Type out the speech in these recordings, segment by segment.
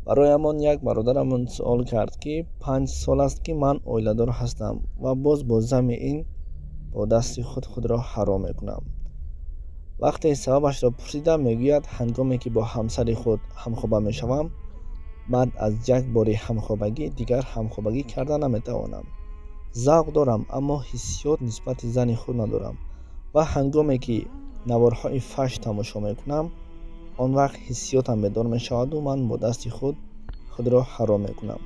Бароямон як бародарамон суол кард, ки 5 сол аст, ки ман оиладор ҳастам ва боз бо замми ин бо дасти худ худро ҳаром мекунам. Вақте сабабашро пурсидам, мегӯяд: ҳангоме ки бо ҳамсари худ ҳамхоба мешавам, баъд аз як бори ҳамхобагӣ дигар ҳамхобагӣ карда наметавонам. Завқ дорам, аммо ҳиссиёт нисбати зани худ надорам ва ҳангоме ки наворҳои фаҳш тамошо мекунам, он вақт ҳиссиётам бедор мешаваду ман бо дасти худ худро ҳаром мекунам.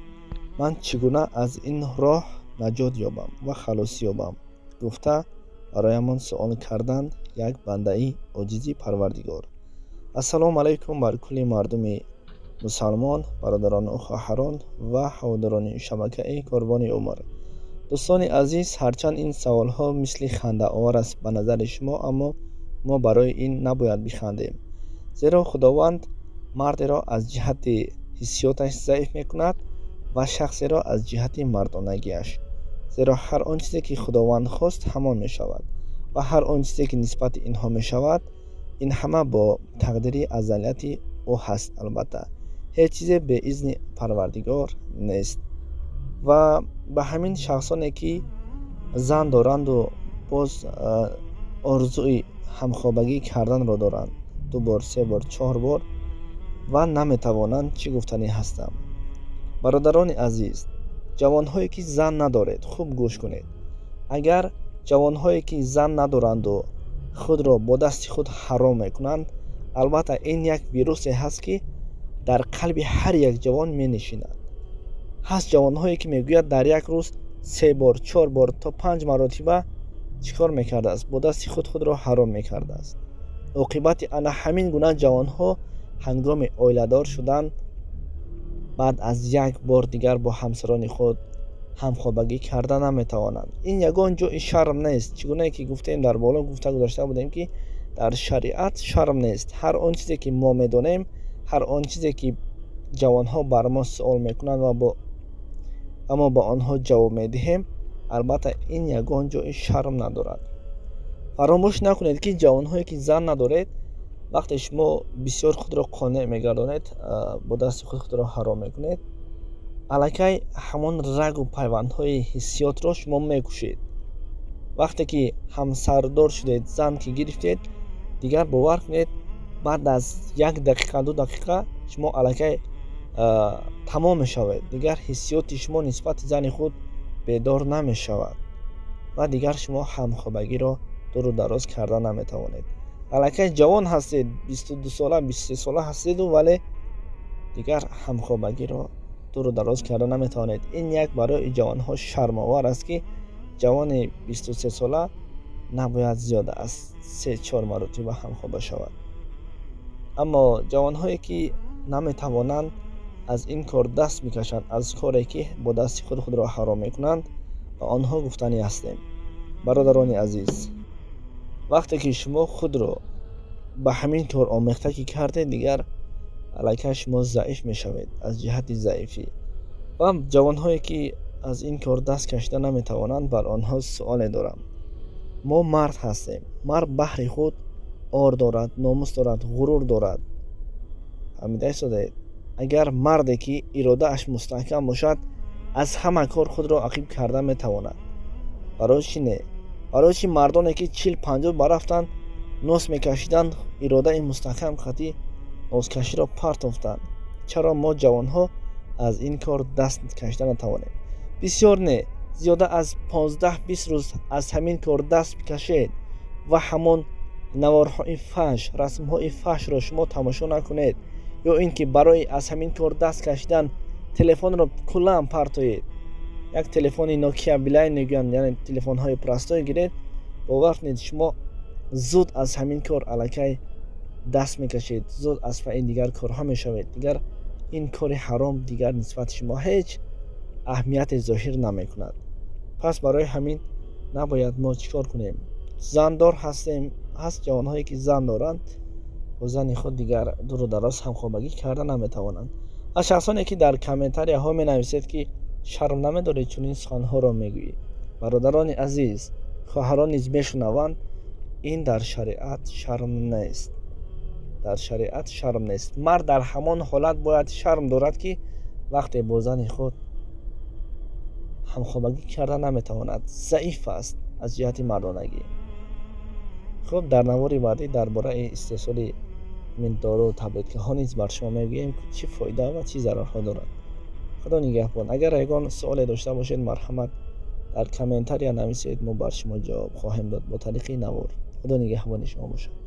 Ман чӣ гуна аз ин роҳ наҷот ёбам ва халосӣ ёбам? Гуфта бароямон суол карданд як бандаи оҷизи Парвардигор. Ассалому алайкум бар кулли мардуми мусалмон, бародарону хоҳарон ва ҳаводорони шабакаи Корвони Умр. Дӯстони азиз, ҳарчанд ин саволҳо мисли хандаовар аст ба назари шумо, аммо мо барои ин набояд бихандем, зеро Худованд мардеро аз ҷиҳати ҳиссиёташ заиф мекунад ва шахсеро аз ҷиҳати мардонагиаш, зеро ҳар он чизе ки Худованд хост, ҳамон мешавад ва ҳар он чизе ки нисбати инҳо мешавад, ин ҳама бо тақдири азалияти ӯ ҳаст. Албатта, ҳеҷ чизе бе изни Парвардигор нест. Ва ба ҳамин шахсоне ки зан доранду боз орзуи ҳамхобагӣ карданро доранд, ду бор, се бор, чор бор, ва наметавонанд, чӣ гуфтанӣ ҳастам? Бародарони азиз, ҷавонҳое ки зан надоред, хуб гӯш кунед. Агар ҷавонҳое ки зан надоранду худро бо дасти худ ҳаром мекунанд, албатта, ин як вирусе ҳаст, ки дар қалби ҳар як ҷавон менишинад. Ҳаст ҷавонҳое ки мегӯяд, дар як рӯз се бор, чор бор то панҷ маротиба чӣ кор мекардааст? Бо дасти худ худро ҳаром мекардааст. Оқибати ана ҳамин гуна ҷавонҳо ҳангоми оиладор шудан баъд аз як бор дигар бо ҳамсарони худ ҳамхобагӣ карда наметавонанд. Ин ягон ҷои шарм нест. Чӣ гунае ки гуфтем, дар боло гуфта гузашта будем, ки дар шариат шарм нест. Ҳар он чизе ки мо медонем, ҳар он чизе ки ҷавонҳо бар мо суол мекунанд ва мо ба онҳо ҷавоб медиҳем, албатта, ин ягон ҷои шарм надорад. Фаромӯш накунед, ки ҷавонҳое ки зан надоред, вақте шумо бисёр худро қонеъ мегардонед, бо дасти худ худро ҳаром мекунед, аллакай ҳамон рагу пайвандҳои ҳиссиётро шумо мекушед. Вақте ки ҳамсардор шудед, зан ки гирифтед, дигар бовар кунед, баъд аз як дақиқа, 2 дақиқа шумо аллакай тамом мешавед. Дигар ҳиссиёти шумо нисбати зани худ бедор намешавад ва дигар шумо ҳамхобагиро дуру дароз карда наметавонед. Аллакай ҷавон ҳастед, 22 сола, 23 сола ҳастеду, вале дигар ҳамхобагиро дуру дароз карда наметавонед. Ин як барои ҷавонҳо шармовар аст, ки ҷавони 23 сола набояд зиёда аз се чор маротиба ҳамхоба шавад. Аммо ҷавонҳое ки наметавонанд аз ин кор даст бикашанд, аз коре ки бо дасти худ худро ҳаром мекунанд, ба онҳо гуфтанӣ ҳастем: бародарони азиз, вақте ки шумо худро ба ҳамин кор омехта ки кардед, дигар аллакай шумо заиф мешавед аз ҷиҳати заифӣ. Ва ҷавонҳое ки аз ин кор даст кашида наметавонанд, бар онҳо суоле дорам. Мо мард ҳастем. Мард баҳри худ ор дорад, номус дорад, ғурур дорад. Фаҳмида истодаед? Агар марде ки иродааш мустаҳкам бошад, аз ҳама кор худро ақиб карда метавонад. Барои чӣ не? Барои чӣ мардоне ки 40-50 барафтанд, нос мекашиданд, иродаи мустаҳкам қатӣ носкаширо партофтанд? Чаро мо ҷавонҳо аз ин кор даст кашида натавонем? Бисёр не, зиёда аз 15-20 рӯз аз ҳамин кор даст бикашед ва ҳамон наворҳои фаҳш, расмҳои фаҳшро шумо тамошо накунед ё ин ки барои аз ҳамин кор даст кашидан телефонро куллан партоед. Як телефони Нокия, Билайн мегӯянд, яъне телефонҳои простой гиред. Бовар кунед, шумо зуд аз ҳамин кор аллакай даст мекашед, зуд аз пайи дигар корҳо мешавед. Дигар ин кори ҳаром дигар нисбати шумо ҳеҷ аҳамияте зоҳир намекунад. Пас барои ҳамин набояд мо чӣ кор кунем? Зандор ҳастем, ҳаст ҷавонҳое ки зан доранд, бо зани худ дигар дуру дароз ҳамхобагӣ карда наметавонанд. Аз шахсоне ки дар комментарияҳо менависед, ки шарм намедоред, чунин суханҳоро мегӯӣ, бародарони азиз, хоҳарон низ мешунаванд, ин дар шариат шарм нест. Дар шариат шарм нест. Мард дар ҳамон ҳолат бояд шарм дорад, ки вақте бо зани худ ҳамхобагӣ карда наметавонад, заиф аст аз ҷиҳати мардонагӣ. Хуб, дар навори баъдӣ дар бораи истеҳсоли ҳамин дору таблеткаҳо низ бар шумо мегӯем, чӣ фоида ва чӣ зарарҳо дорад. Худо нигаҳбон. Агар ягон суоле дошта бошед, марҳамат, дар комментария нависед, мо бар шумо ҷавоб хоҳем дод бо тариқи навор. Худо нигаҳбони шумо бошад.